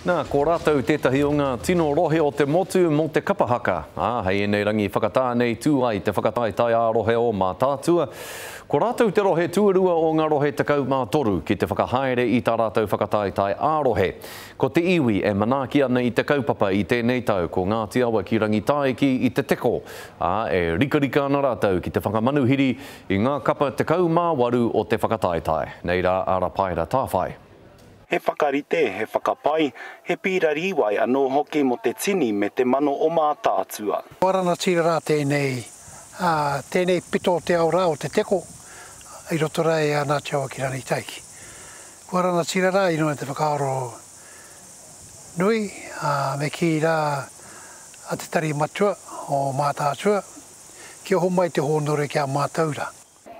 Nā, ko rātou tētahi o ngā tino rohe o te motu mō te kapa haka, ā, hei ēnei rangi whakatā nei tū ai te whakataetae ā-rohe o Mātaatua. Ko rātou te rohe tuarua o ngā rohe 13 ki te whakahaere i tā rātou whakataetae ā-rohe. Ko te iwi e manaaki ana i te kaupapa i tēnei tau ko Ngāti Awa ki Rangitāiki i Te Teko, ā, e rikarika ana rātou ki te whakamanuhiri i ngā kapa 18 o te whakataetae. Nei rā a Rapaera Tāwhai. He whakarite, he whakapai, he pīra rīwai anō hoki mō te tini me te mano o Mātaatua. Kua ranatira rā tēnei, ā, tēnei pito o te ao rā o Te Teko i roto rā i a Ngāti Awa ki Rangitaiki. Kua ranatira rā i runga i te whakaaro nui, ā, me kī rā a Te Tari Matua o Mātaatua, kia homai te hōnore ki a mātou rā.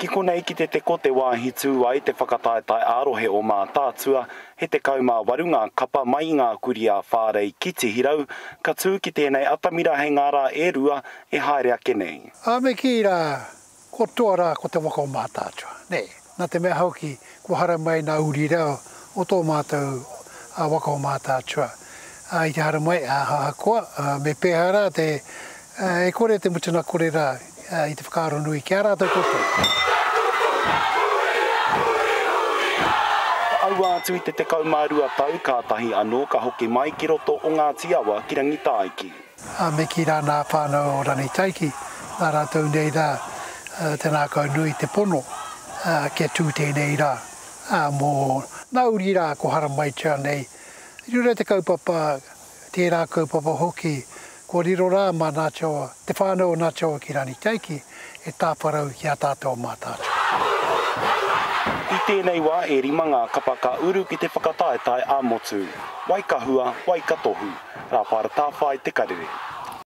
Ki konei ki Te Teko te wāhi tū ai te whakataetae ā-rohe o Mātaatua, he 18 ngā kapa mai i ngā kurī ā-Whārei ki Tihirau, ka tū ki tēnei atamira hei ngā rā e rua e haere ake nei. Ā, me kī rā, kua toa rā ko te waka o Mātaatua, nē. Nā te mea hoki, kua haramai nā uri rā o tō mātou waka o Mātaatua, ā, i te haramai, ā, ahakoa, me pēhea rā te, e kore te mutuna kore rā, i te whakaaro nui ki a rātou koutou. Ka aua atu i te 12 tau kātahi anō ka hoki mai ki roto o Ngāti Awa ki Rangitāiki. Ā, me kī rā nā whānau o Ranitaiki, nā rātou nei rā te ngākau nui, te pono, kia tū tēnei rā, ā, mō nā uri rā ko haramaitia nei. I runga i te kaupapa Tērā kaupapa hoki, kua riro rā mā Ngāti Awa, te whānau o Ngāti Awa ki Ranitaiki, e tāwharau ki a tātou o Mātaatua. I tēnei wā e rima ngā kapa ka uru ki te whakataetae ā-motu. Wai ka hua, wai ka tohu. Rāpara Tāwhai Te Karere.